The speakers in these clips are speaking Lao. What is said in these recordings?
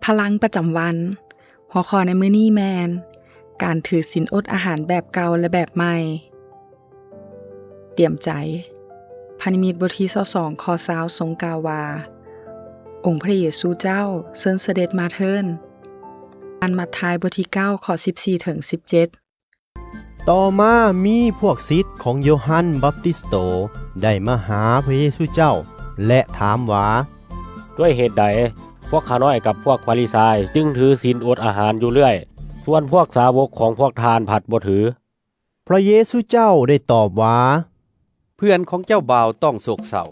ພະລັງປະຈຳວັນ. ຫົວຂໍ້ໃນມື້ນີ້ແມ່ນ ການຖືສິນອົດອາຫານແບບເກົ່າ ແລະ ແບບໃໝ່. ຕຽມໃຈ. ພະນິມິດບົດທີຊາວສອງ ຂໍ້ຊາວ ຊົງກ່າວວ່າ, ອົງພະເຢຊູເຈົ້າເຊີນສະເດັດມາເທີ້ນ. ອ່ານມັດທາຍບົດທີເກົ້າ ຂໍ້ສິບສີ່ເຖິງສິບເຈັດ. ຕໍ່ມາມີພວກສິດຂອງໂຢຮັນບັບຕິສໂຕໄດ້ມາຫາພະເຢຊູເຈົ້າ ແລະ ຖາມວ່າ, ດ້ວຍເຫດໃດພວກຂ້ານ້ອຍກັບພວກຟາຣິຊາຍຈຶ່ງຖືສິນອົດອາຫານຢູ່ເລື້ອຍ, ສ່ວນພວກສາວົກຂອງພວກທ່ານພັດບໍ່ຖື? ພະເຢຊູເຈົ້າໄດ້ຕອບວ່າ, ເພື່ອນຂອງເຈົ້າບ່າວຕ້ອງໂສກເສົ້າ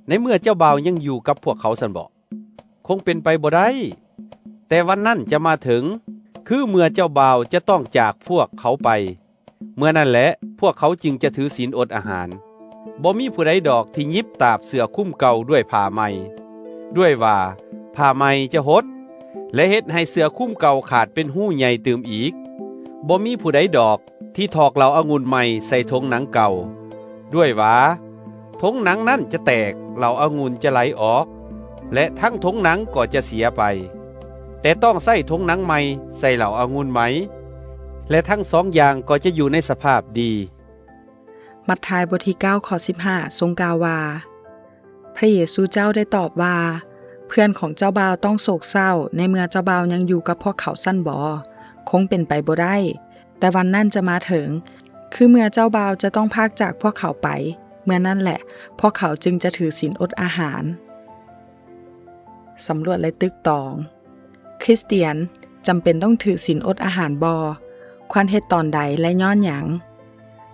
ໃນເມື່ອເຈົ້າບ່າວຍັງຢູ່ກັບພວກເຂົາຊັ້ນບໍ? ຄົງເປັນໄປບໍ່ໄດ້. ແຕ່ວັນນັ້ນຈະມາເຖິງ, ຄືເມື່ອເຈົ້າບ່າວຈະຕ້ອງຈາກພວກເຂົາໄປ, ເມື່ອນັ້ນແຫຼະ ພວກເຂົາຈຶ່ງຈະຖືສິນອົດອາຫານ. ບໍ່ມີຜູ້ໃດດອກທີ່ຫຍິບຕາບເສື້ອຄຸມເກົ່າດ້ວຍຜ້າໃໝ່, ດ້ວຍວ່າຜ້າໃໝ່ຈະຫົດ ແລະ ເຮັດໃຫ້ເສື້ອຄຸມເກົ່າຂາດເປັນຮູໃຫຍ່ຕື່ມອີກ. ບໍ່ມີຜູ້ໃດດອກທີ່ຖອກເຫຼົ້າອະງຸ່ນໃໝ່ໃສ່ຖົງໜັງເກົ່າ, ດ້ວຍວ່າຖົງໜັງນັ້ນຈະແຕກ, ເຫຼົ້າອະງຸ່ນຈະໄຫຼອອກ ແລະ ທັງຖົງໜັງກໍຈະເສຍໄປ. ແຕ່ຕ້ອງໃຊ້ຖົງໜັງໃໝ່ໃສ່ເຫຼົ້າອະງຸ່ນໃໝ່ ແລະ ທັງສອງຢ່າງກໍຈະຢູ່ໃນສະພາບດີ. ມັດທາຍບົດທີເກົ້າ ຂໍ້ສິບຫ້າ ຊົງກ່າວວ່າ, ພະເຢຊູເຈົ້າໄດ້ຕອບວ່າ, ເພື່ອນຂອງເຈົ້າບ່າວຕ້ອງໂສກເສົ້າ ໃນເມື່ອເຈົ້າບ່າວຍັງຢູ່ກັບພວກເຂົາຊັ້ນບໍ? ຄົງເປັນໄປບໍ່ໄດ້. ແຕ່ວັນນັ້ນຈະມາເຖິງ, ຄືເມື່ອເຈົ້າບ່າວຈະຕ້ອງພາກຈາກພວກເຂົາໄປ, ເມື່ອນັ້ນແຫຼະ ພວກເຂົາຈຶ່ງຈະຖືສິນອົດອາຫານ. ສຳຫຼວດ ແລະ ຕຶກຕອງ. ຄຣິສຕຽນຈຳເປັນຕ້ອງຖືສິນອົດອາຫານບໍ່? ຄວນເຮັດຕອນໃດ ແລະ ຍ້ອນຫຍັງ?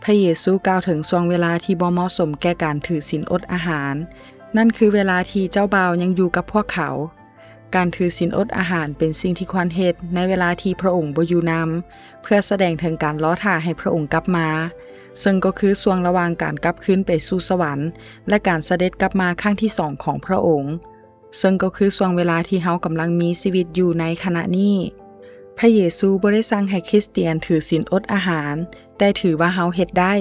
ພະເຢຊູກ່າວເຖິງຊ່ວງເວລາທີ່ບໍ່ເໝາະສົມແກ່ການຖືສິນອົດອາຫານ, ນັ້ນຄືເວລາທີ່ເຈົ້າບ່າວຍັງຢູ່ກັບພວກເຂົາ. ການຖືສິນອົດອາຫານເປັນສິ່ງທີ່ຄວນເຮັດໃນເວລາທີ່ພະອົງບໍ່ຢູ່ນຳ, ເພື່ອສະແດງເຖິງການລໍຖ້າໃຫ້ພະອົງກັບມາ, ເຊິ່ງກໍຄືຊ່ວງລະຫວ່າງການກັບຄືນໄປສູ່ສະຫວັນ ແລະ ການສະເດັດກັບມາຄັ້ງທີສອງຂອງພະອົງ. ເຊິ່ງກໍຄືຊ່ວງເວລາທີ່ເຮົາກຳລັງມີຊີວິດຢູ່ໃນຂະນະນີ້. ພະເຢຊູບໍ່ໄດ້ສັ່ງໃຫ້ຄຣິສຕຽນຖືສິນອົດອາຫານ, ແຕ່ຖືວ່າເຮົາເຮັດໄດ້.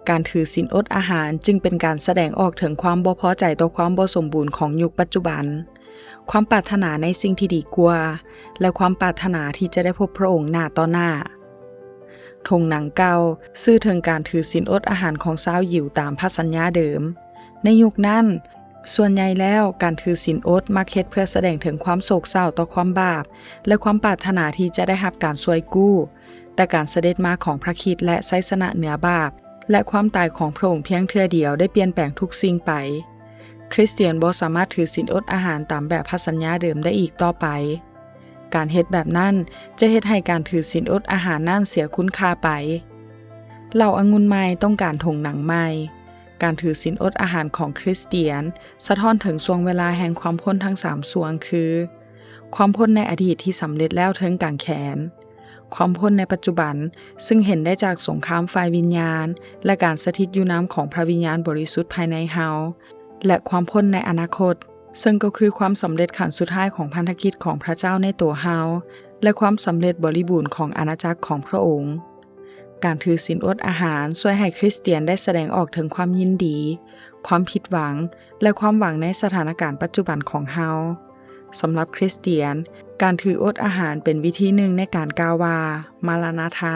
ການຖືສິນອົດອາຫານຈຶ່ງເປັນການສະແດງອອກເຖິງຄວາມບໍ່ພໍໃຈຕໍ່ຄວາມບໍ່ສົມບູນຂອງຍຸກປັດຈຸບັນ, ຄວາມປາດຖະໜາໃນສິ່ງທີ່ດີກວ່າ ແລະ ຄວາມປາດຖະໜາທີ່ຈະໄດ້ພົບພະອົງໜ້າຕໍ່ໜ້າ. ຖົງໜັງເກົ່າສື່ເຖິງການຖືສິນອົດອາຫານຂອງຊາວຢິວຕາມພະສັນຍາເດີມ. ໃນຍຸກນັ້ນ, ສ່ວນໃຫຍ່ແລ້ວການຖືສິນອົດມັກເຮັດເພື່ອສະແດງເຖິງຄວາມໂສກເສົ້າຕໍ່ຄວາມບາບ ແລະ ຄວາມປາດຖະໜາທີ່ຈະໄດ້ຮັບການຊ່ວຍກູ້, ແຕ່ການສະເດັດມາຂອງພະຄຣິດ ແລະ ໄຊຊະນະເໜືອບາບ ແລະ ຄວາມຕາຍຂອງພະອົງພຽງເທື່ອດຽວໄດ້ປ່ຽນແປງທຸກສິ່ງໄປ. ຄຣິສຕຽນບໍ່ສາມາດຖືສິນອົດອາຫານຕາມແບບພະສັນຍາເດີມໄດ້ອີກຕໍ່ໄປ. ການເຮັດແບບນັ້ນຈະເຮັດໃຫ້ການຖືສິນອົດອາຫານນັ້ນເສຍຄຸນຄ່າໄປ. ເຫຼົ້າອະງຸ່ນໃໝ່ຕ້ອງການຖົງໜັງໃໝ່. ການຖືສິນອົດອາຫານຂອງຄຣິສຕຽນສະທ້ອນເຖິງຊ່ວງເວລາແຫ່ງຄວາມພົ້ນທັງສາມຊ່ວງຄື ຄວາມພົ້ນໃນອະດີດທີ່ສຳເລັດແລ້ວເທິງກາງແຂນ, ຄວາມພົ້ນໃນປັດຈຸບັນ ຊຶ່ງເຫັນໄດ້ຈາກສົງຄາມຝ່າຍວິນຍານ ແລະ ການສະຖິດຢູ່ນຳຂອງພະວິນຍານບໍລິສຸດພາຍໃນເຮົາ, ແລະ ຄວາມພົ້ນໃນອະນາຄົດ ເຊິ່ງກໍຄືຄວາມສຳເລັດຂັ້ນສຸດທ້າຍຂອງພັນທະກິດຂອງພະເຈົ້າໃນຕົວເຮົາ ແລະ ຄວາມສຳເລັດບໍລິບູນຂອງອານາຈັກຂອງພະອົງ. ການຖືສິນອົດອາຫານຊ່ວຍໃຫ້ຄຣິສຕຽນໄດ້ສະແດງອອກເຖິງຄວາມຍິນດີ, ຄວາມຜິດຫວັງ ແລະ ຄວາມຫວັງໃນສະຖານະການປັດຈຸບັນຂອງເຮົາ. ສຳລັບຄຣິສຕຽນ, ການຖືອົດອາຫານເປັນວິທີໜຶ່ງໃນການກ່າວວ່າ, ມາລານາທາ,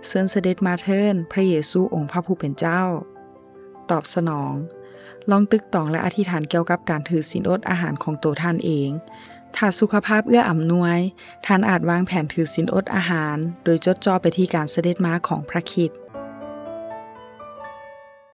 ເຊີນສະເດັດມາເທີ້ນ, ພະເຢຊູອົງພະຜູ້ເປັນເຈົ້າ. ຕອບສະໜອງ. ລອງຕຶກຕອງ ແລະ ອະທິຖານກ່ຽວກັບການຖືສິນອົດອາຫານຂອງໂຕທ່ານເອງ. ຖ້າສຸຂະພາບເອື້ອອຳນວຍ, ທ່ານອາດວາງແຜນຖືສິນອົດອາຫານ ໂດຍຈົດຈ່ອໄປທີ່ການສະເດັດມາຂອງພະຄຣິດ.